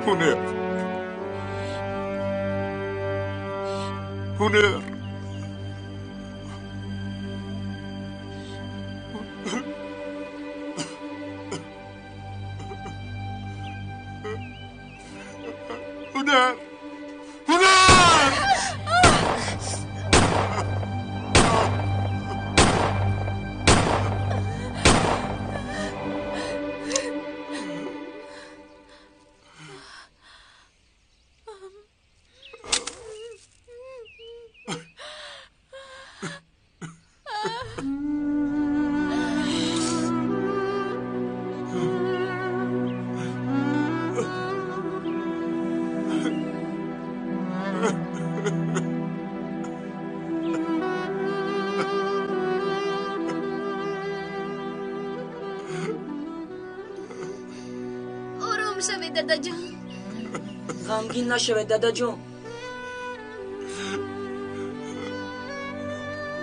Ҳунар, ҳунар, ҳунар, ҳунар. Ором шавед, дадаҷон. Ғамгин нашавед, дадаҷон.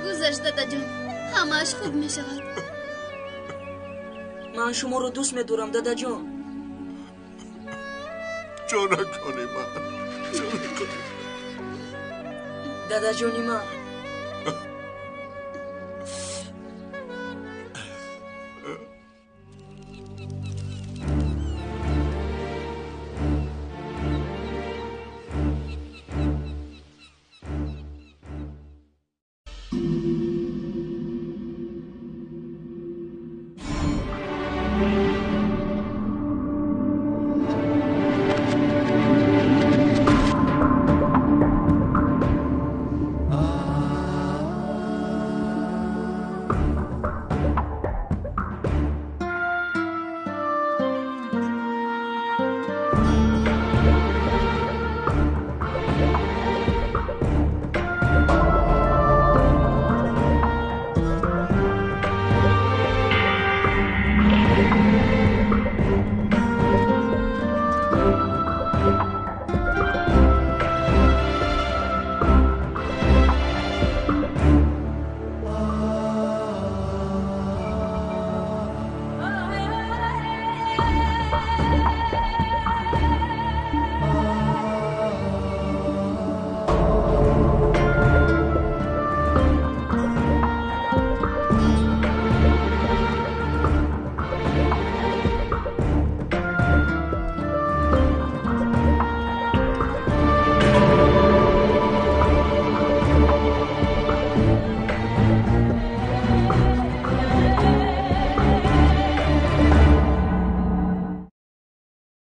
Гузашт, дадаҷон, ҳамааш хуб мешавад. Ман шуморо дӯст медорам, дадаҷон. Ҷонакони ман, ҷонакони. Дадаҷони ман.